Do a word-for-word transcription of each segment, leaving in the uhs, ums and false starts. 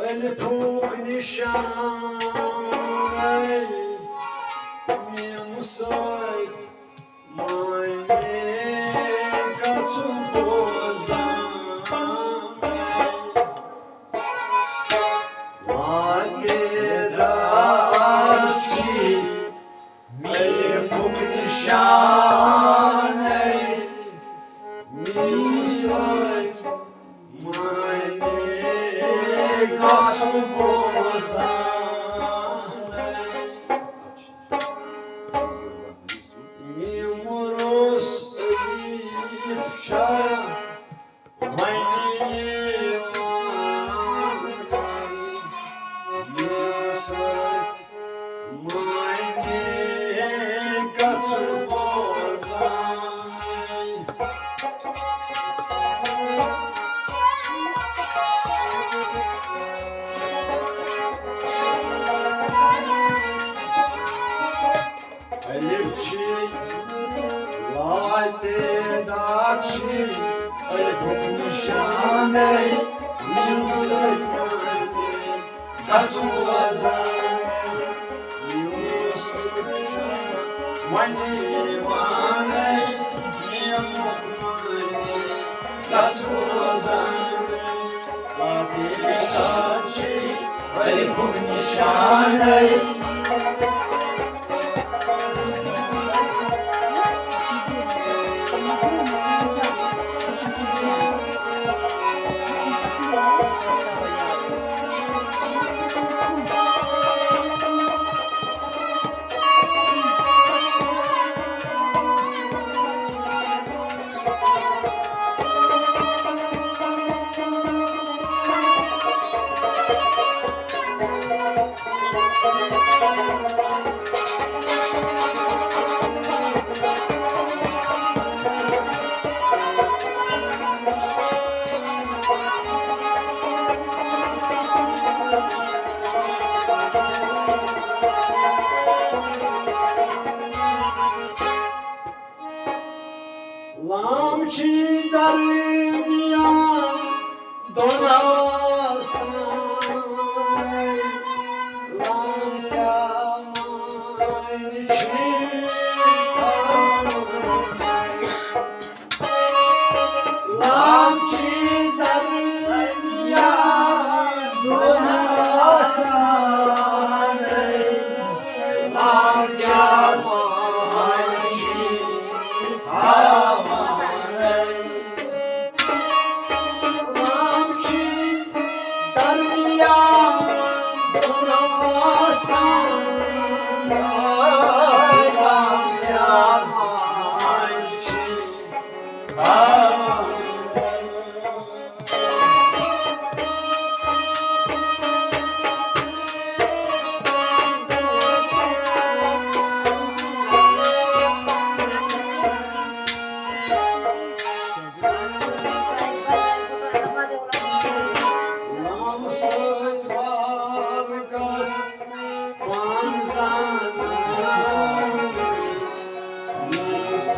الفُک نِشان میٖم سۭتۍ معنی گژھُن بوزان۔ وادے دار چھی الفُک نِشان میٖم سۭتۍ معنی گژھُن بوزان۔ میٖم روٚس الف چھا وۄنۍ یِوان میٖم سۭتۍ معنی گژھُن بوزان۔ الف چھی، وادے دار چھی، الفُک نِشان میٖم سۭتۍ معنی گژھُن بوزان۔ یُس وۄنۍ یِوان میٖمُک معنی گژھُن بوزان۔ وادے دار چھی الفُک نِشان۔ لام چھی درمیان دۄن آسان۔ لام کیٛاہ معنی چھی تھاوان؟ لام چھی درمیان دۄن آسان۔ لام کیٛاہ معنی چھی تھاوان؟ لام چھی درمیان دۄن آسان۔ لام کیٛاہ معنی چھی تھاوان؟ لام سۭتۍ وار گژھ پان زانان۔ لام سۭتۍ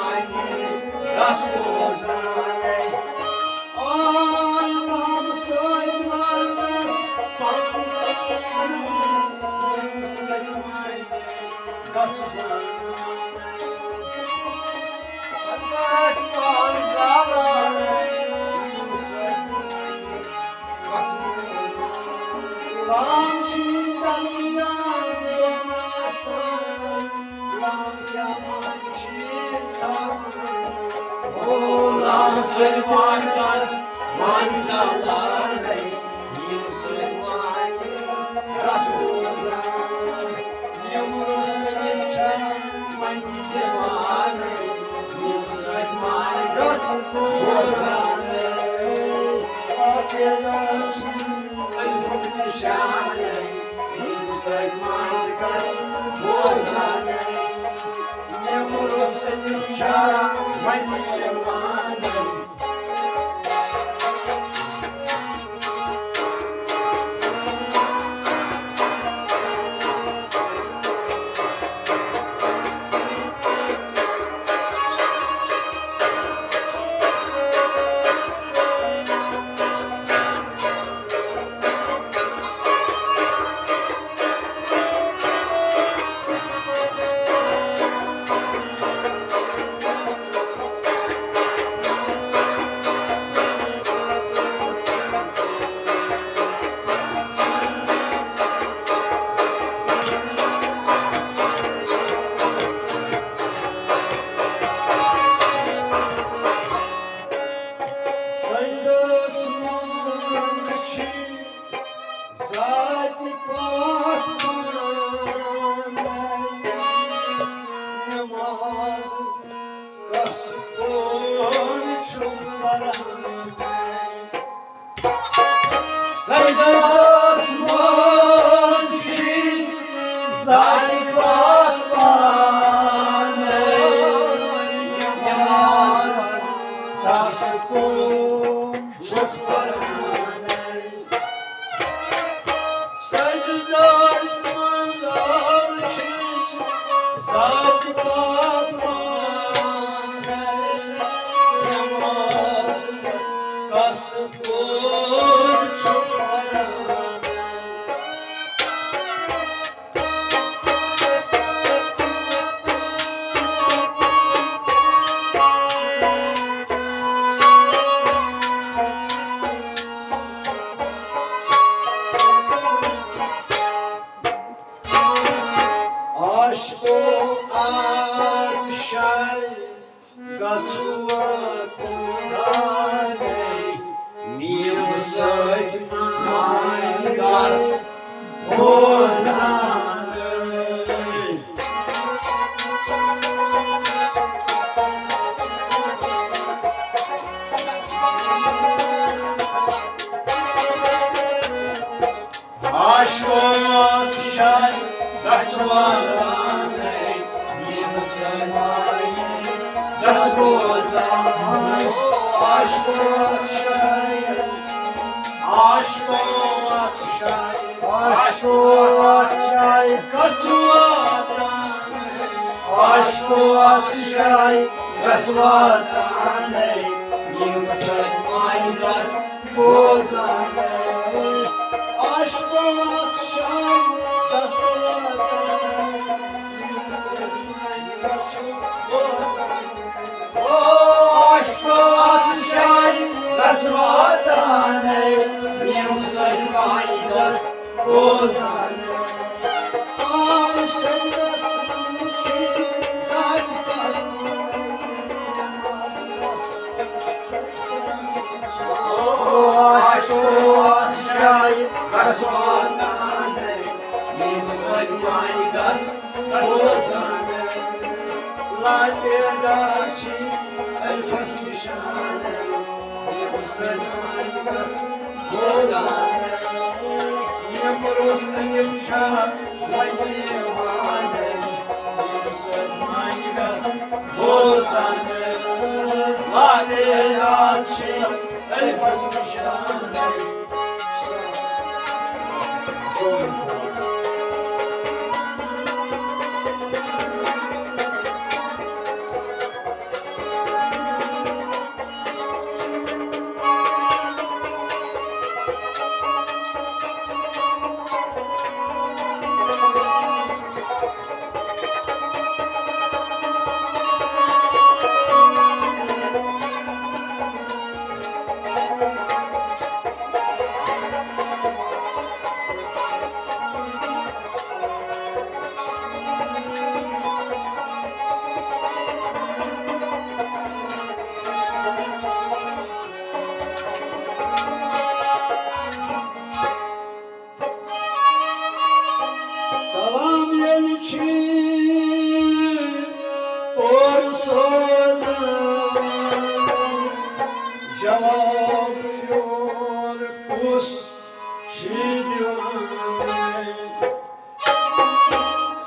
معنی گژھ بوزان۔ مارکس وانزالارے، یِم سۭتۍ وانہِ رس روزان۔ یِم رسول چھا وۄنۍ دِوانَے، یِم سۭتۍ مارکس روزان۔ آخر رسول نشانَے، یِم سۭتۍ مارکس روزان۔ یِم رسول چھا وۄنۍ دِوانَے۔ سیدس منٛز چھِ ذاتِ پاک پانَے۔ نماز کس پٲٹھۍ چھُ پران؟ سجدس منٛز چھِ ذاتِ پاک پانَے۔ نماز کس پٲٹھۍ چھُ پران؟ سجدس منٛز چھِ ذاتِ پاک پانَے۔ نماز کس پٲٹھۍ چھُ پران؟ عاشقو اتھ جایہِ گژھو تُہنٛدے، میٖر سۭتۍ مانگس بوزان۔ عاشقو اتھ جایہِ گژھو تُہنٛدے، میٖر سۭتۍ مانگس بوزان۔ عاشقو اتھ جایہِ، عاشقو اتھ جایہِ، عاشقو اتھ جایہِ گژھو تُہنٛدے، عاشقو اتھ جایہِ گژھو تُہنٛدے، میٖر سۭتۍ مانگس بوزان۔ عاشقو اتھ جایہِ گژھو تُہنٛدے، میٖر سۭتۍ مانگس بوزان۔ او عاشقو اتھ جایہِ گژھو تُہنٛدے، میٖر سۭتۍ مانگس بوزان۔ آل سنگس منٛز چھِ ذاتِ پاک پانَے۔ او عاشقو اتھ جایہِ گژھو تُہنٛدے، میٖر سۭتۍ مانگس بوزان۔ لاتعداد چھِ الفس نشان، یِم سۭتۍ مانگس بوزان۔ یِم روزنہٕ یِم چھا وۄنۍ یِوان، یِم سۭتۍ مانگس بوزان۔ لاتعداد چھِ الفس نشان۔ سوزان، جواب یور کُس چھی دِوان؟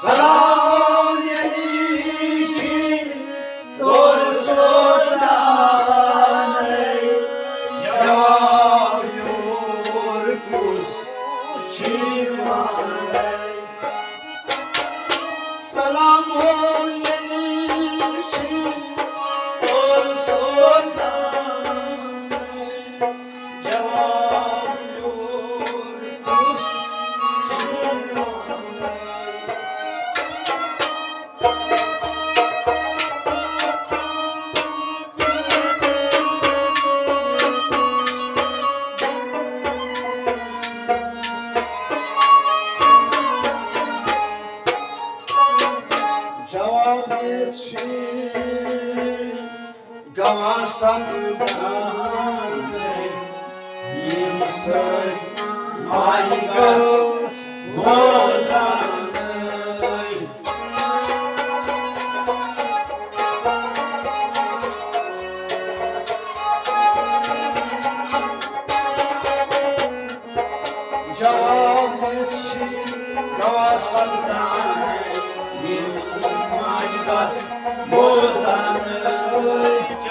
سلام یعنی چھی تور سوزان، جواب یور کُس چھی دِوان؟ سلام ہو یعنی چھی تور سوزان، جواب یور کُس چھی دِوان؟ جواب دِتھ چھی گواہ سپدان، ییٚمہِ سۭتۍ مالکس روزان۔ جواب دِتھ چھی گواہ سپدان، ییٚمہِ سۭتۍ مالکس روزان۔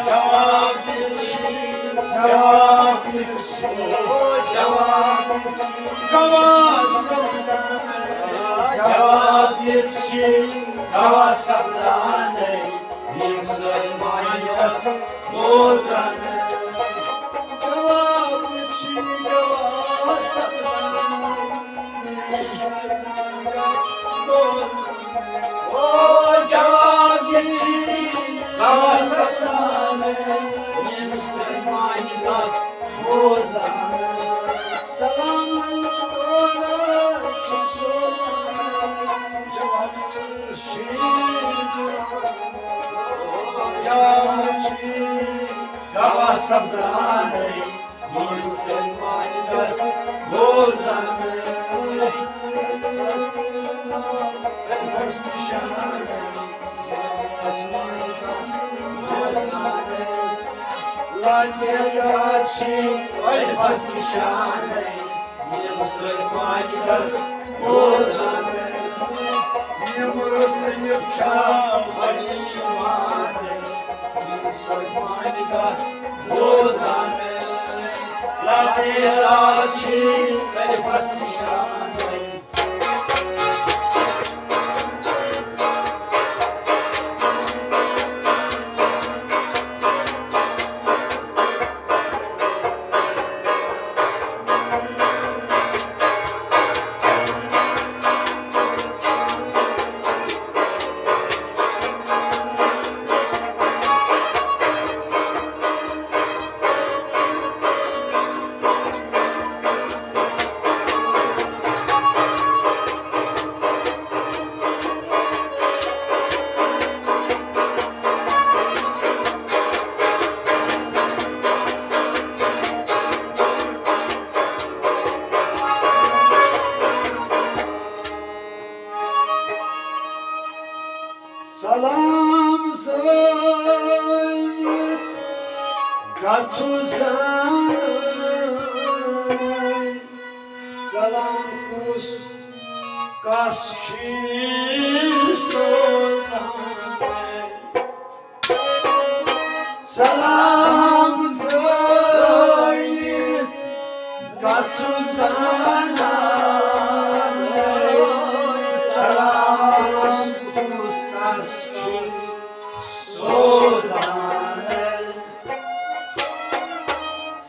جواب دِتھ چھی، جواب دِتھ چھی، جواب دِتھ چھی گواہ سپدان۔ جواب دِتھ چھی گواہ سپدان، ییٚمہِ سۭتۍ مالکس روزان۔ جواب دِتھ چھی گواہ سپدان۔ او جواب دِتھ چھی گواہ سپدان، ییٚمہِ سۭتۍ مالکس روزان۔ سلام چھُ سوزان، جواب دِتھ چھی، جواب دِتھ چھی گواہ سپدان۔ ییٚمہِ سۭتۍ مالکس روزان۔ الفس نشان، لاتعداد چھی الفس نشان، ییٚمہِ سۭتۍ مالکس روزان۔ یِم رسول چھا ولی وان، ییٚمہِ سۭتۍ مالکس روزان۔ لاتعداد چھی الفس نشان۔ سلام زٲنِتھ گژھُن زانٕے۔ سلام کُس کس چھُے سوزان؟ سلام زٲنِتھ گژھُن زانان۔ سلام کُس کس چھُے سوزان؟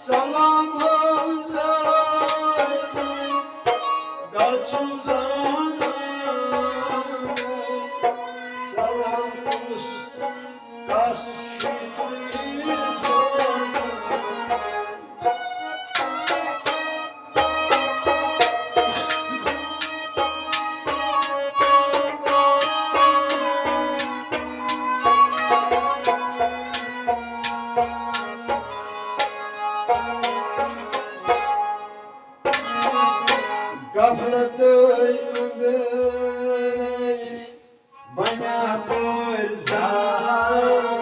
سلام زٲنِتھ گژھُن زانان۔ سلام کُس کس چھُے سوزان؟ غفلتٕے أنٛدرَے بنیٛا پٲرۍ زال۔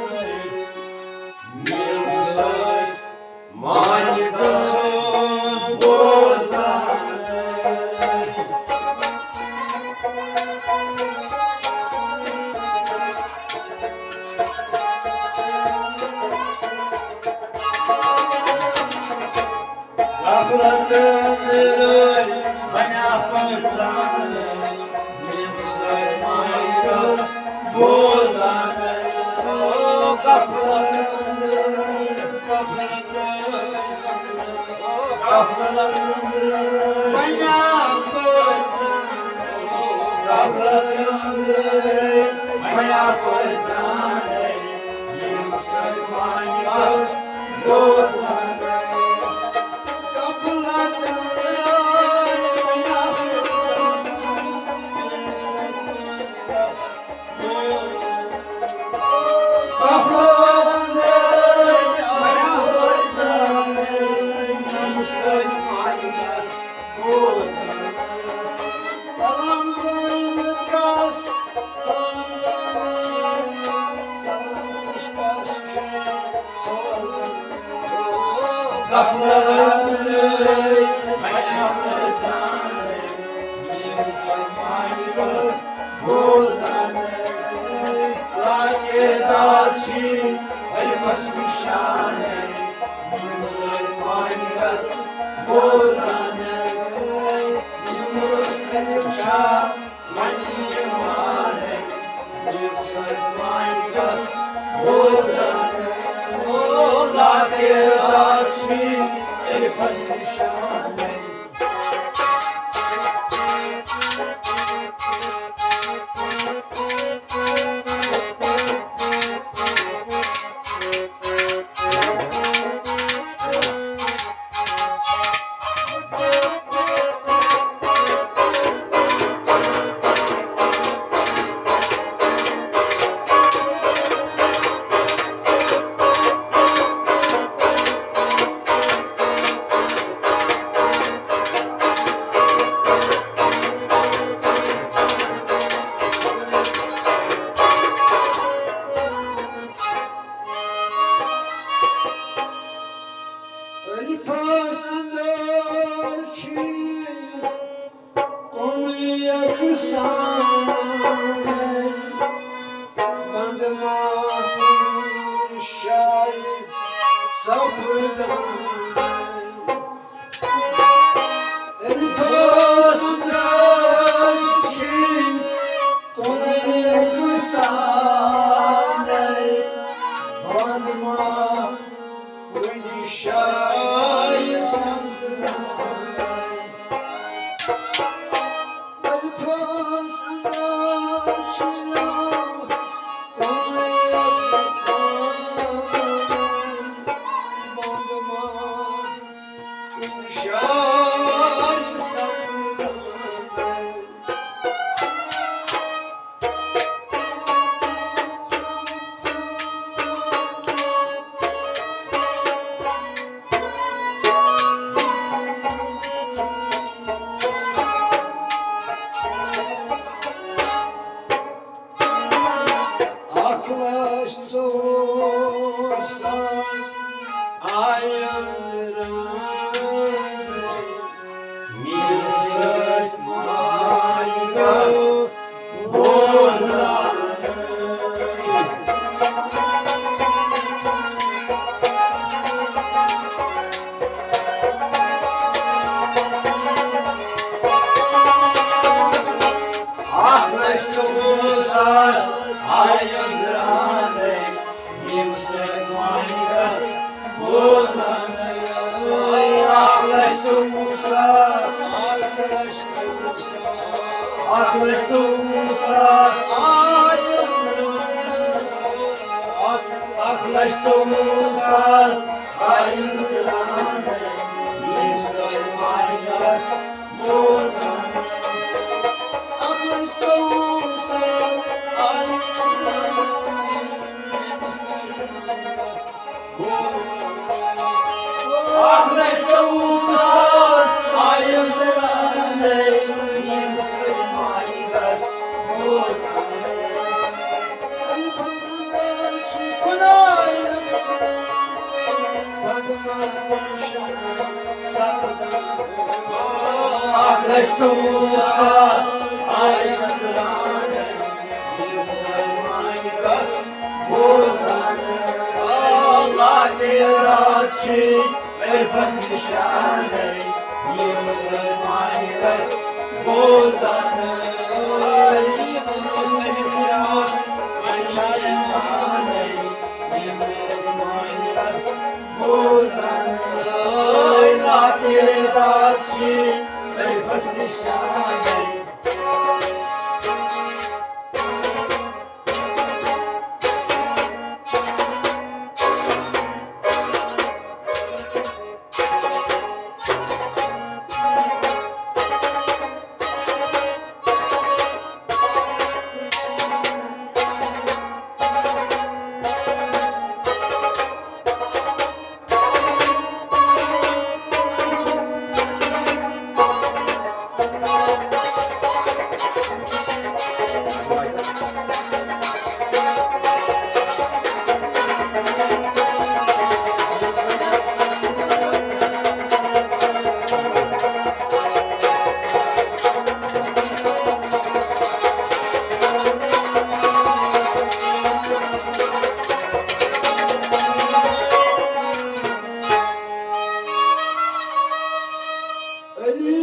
علی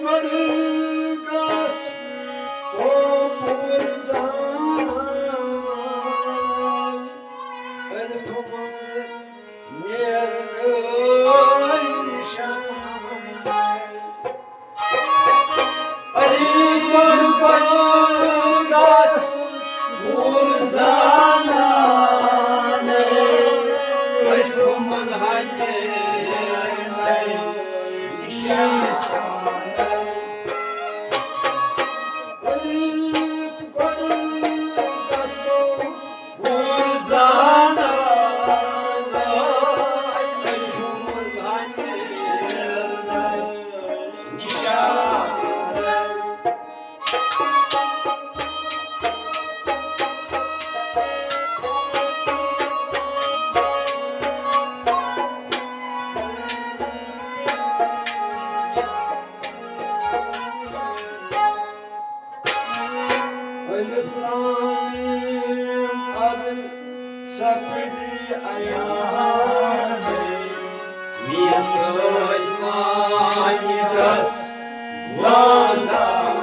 گڑھ گژھ تو پوٗرٕ زانان، ألفہٕ منٛز نیرنٲے نِشان۔ علی گڑھ گژھ پوٗرٕ زانان، ألفہٕ منٛز نیرنٲے نِشان۔ الف لام میم اد سپدی عیان، میم سۭتۍ مانہِ گژھ زانان۔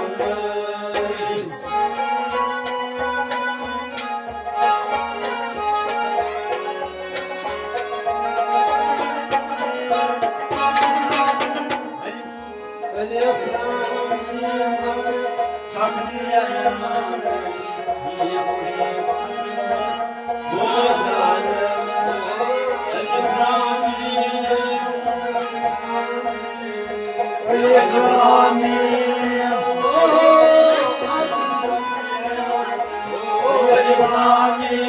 الف لام میم اد سپدی عیان، میم سۭتۍ مانہِ گژھ زانان۔ الف لام میم۔ الف لام میم۔ الف لام میم۔ الف لام میم۔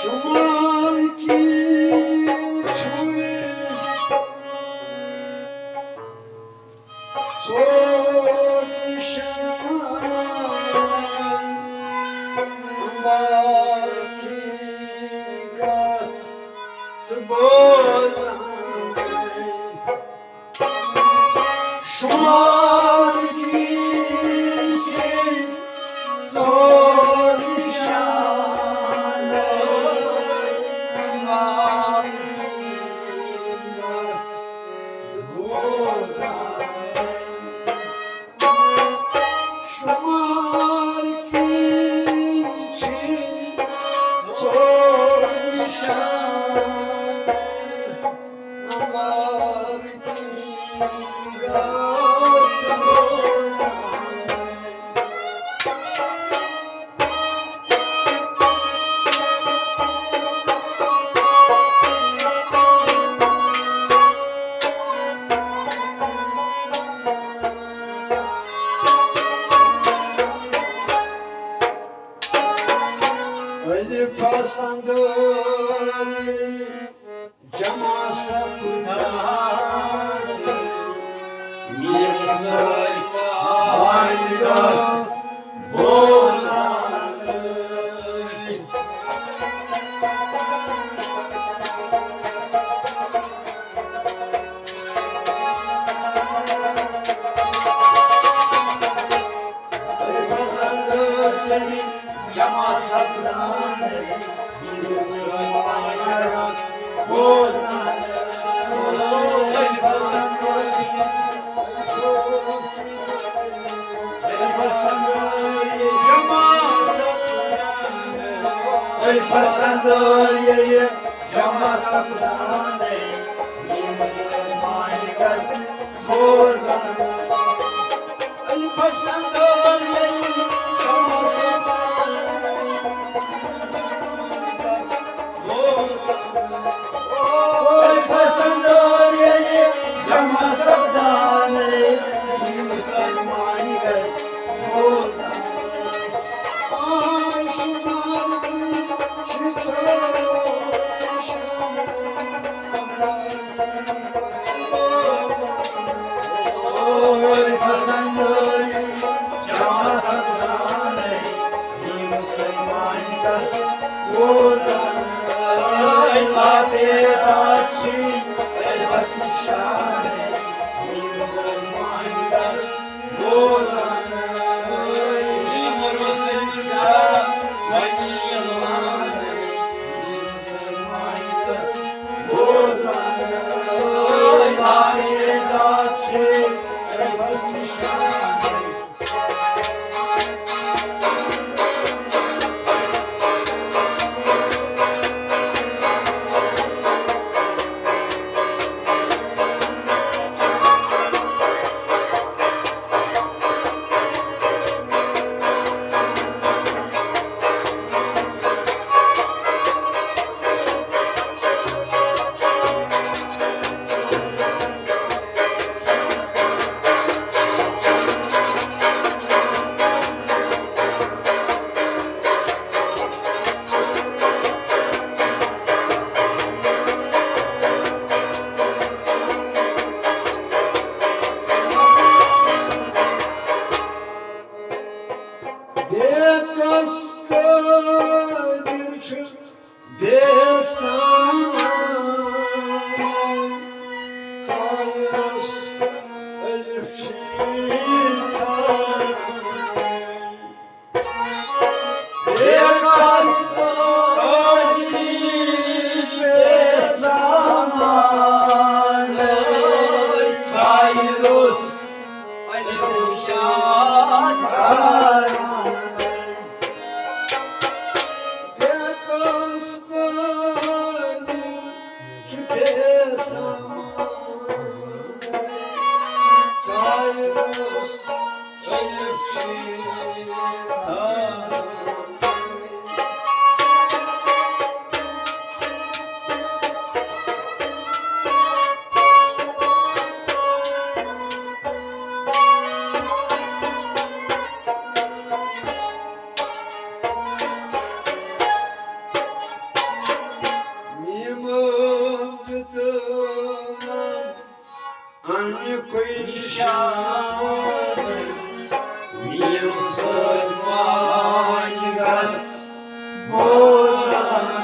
شمال کی چھوئی۔ بوزان۔ شمار کی ژور نشان۔ شمار کی چھ ژور نشان، نمبر کی گژھ روزان۔ الفس اندر جمع سپدان، میر صٲب آیہِ گژھ بوزان۔ جمع سپدان، بوزان۔ پسند ییٚلہِ جمع سپدان، مسلمان گژھ بوزان۔ پسند ییٚلہِ جمع سپدان، پسند ییٚلہِ جمع سپدان، مسلمان گژھ بوزان۔ بے کس قادر چھُ بے سامان، ژایَس الف چھِ ژاران۔ بے کس قادر بے سامان، ژایَس الف چھِ ژاران۔ بے کس قادر چھُ بے سامان، ژایَس الف چھِ ژاران۔ میٖمام دیُتنم انہِ کُے نِشان، میٖم سۭتۍ وانہِ گژھ بوزان۔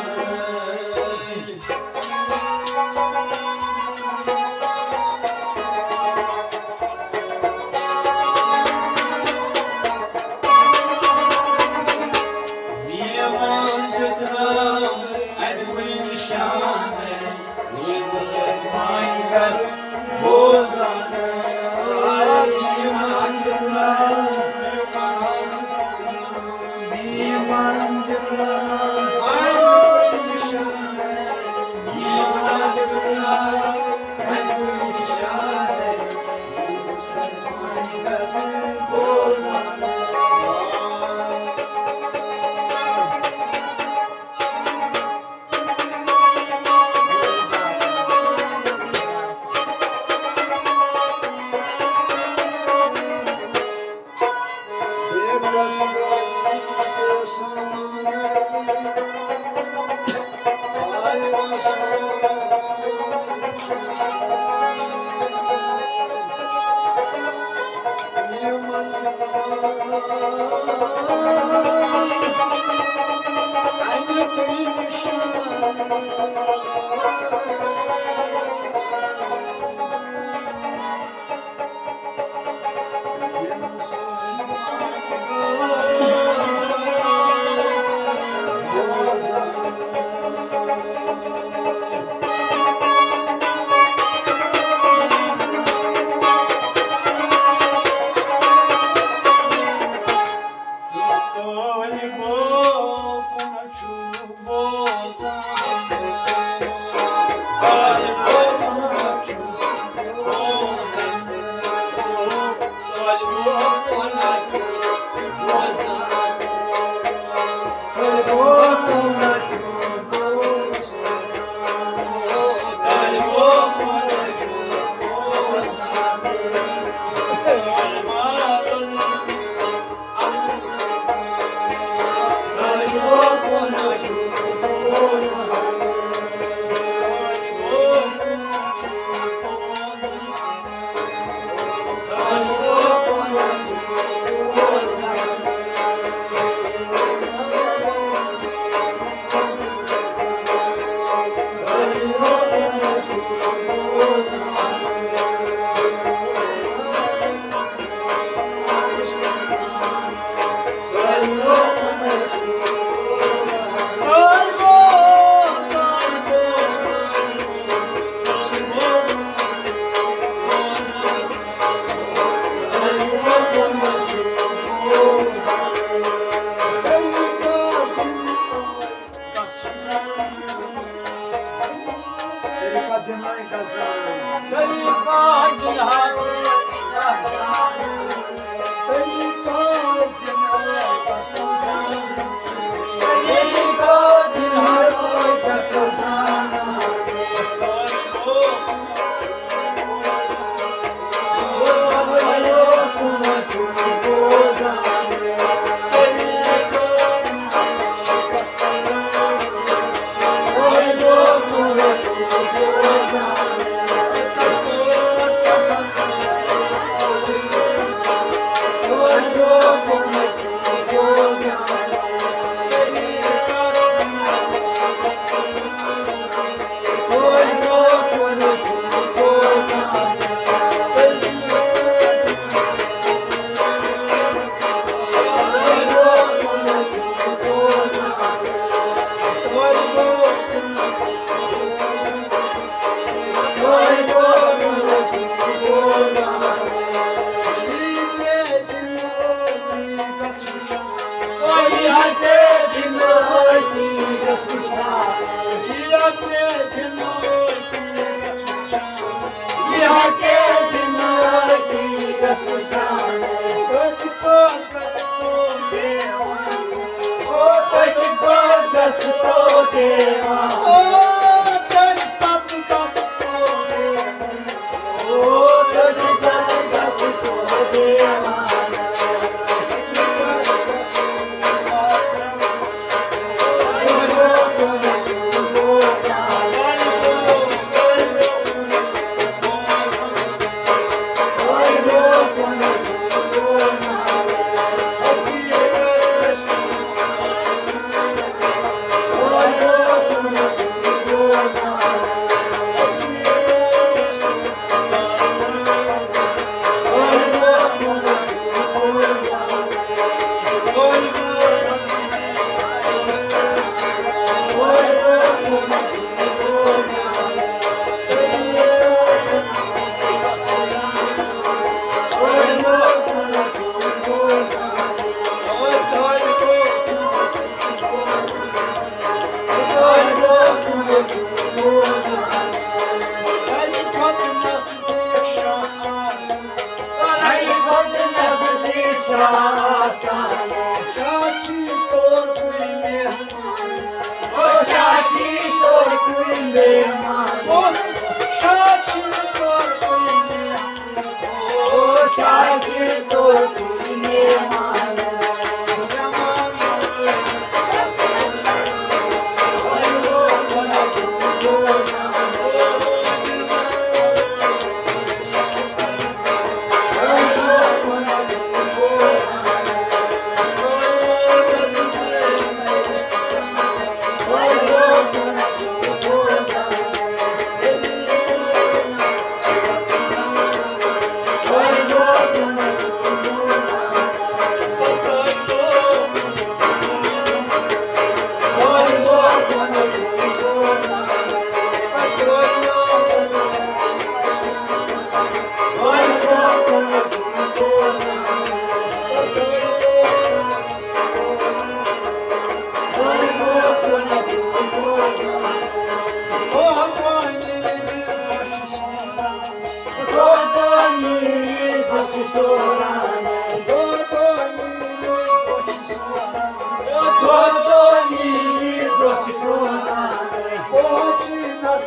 او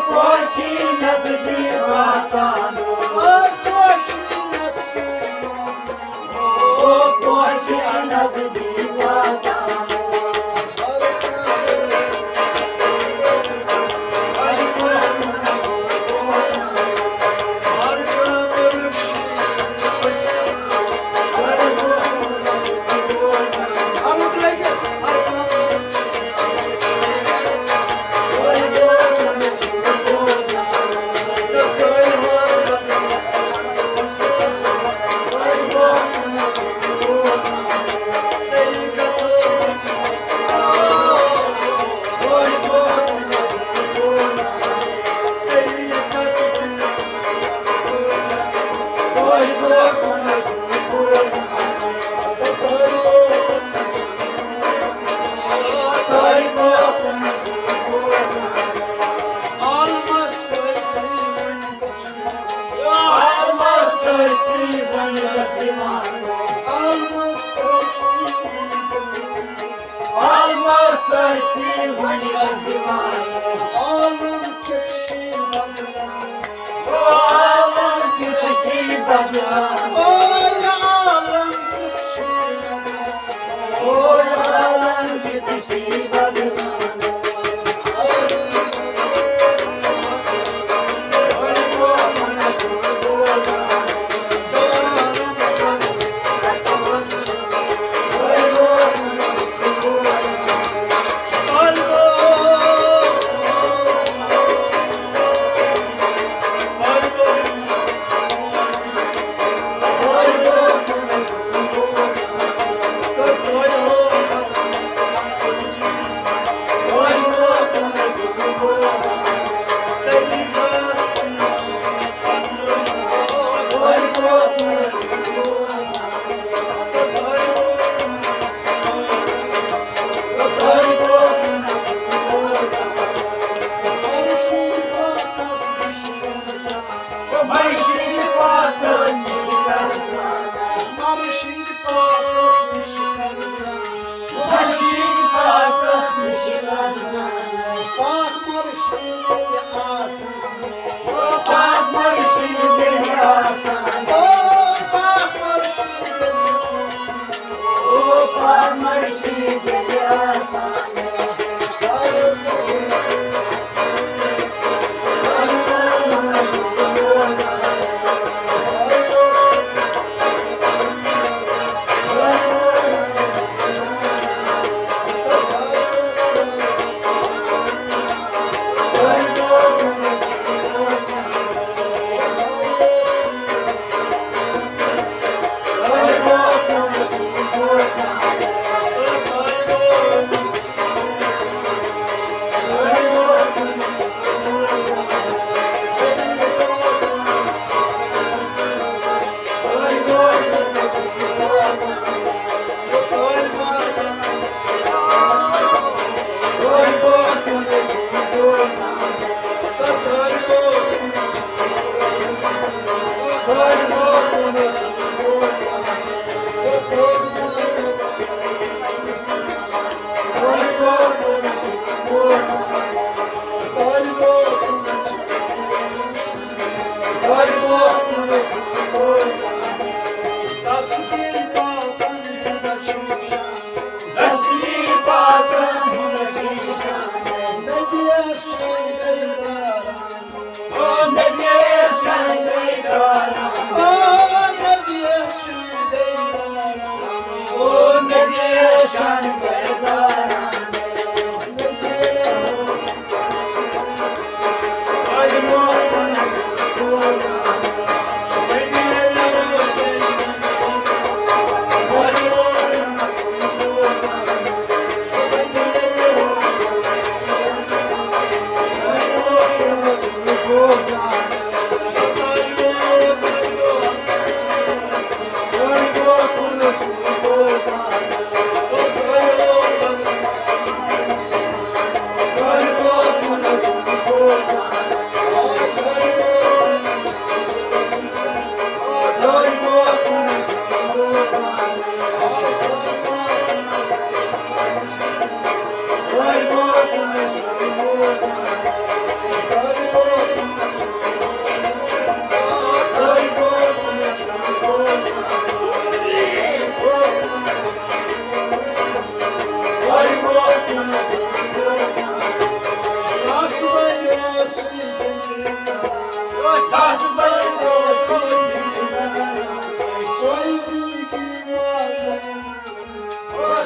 کوچی نزدیک واتان، او کوچی نزدیک واتان، او کوچی نزدیک واتان۔ عالم کیُتھ چھُے بدنام۔ او عالم کیُتھ چھُے بدنام۔ او عالم کیُتھ چھُے بدنام۔ او عالم کیُتھ چھُے بدنام۔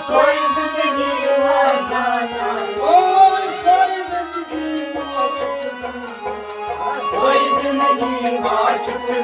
سۄے زندگی وازان۔ او سۄے زندگی وازان۔ سۄے زندگی وازان۔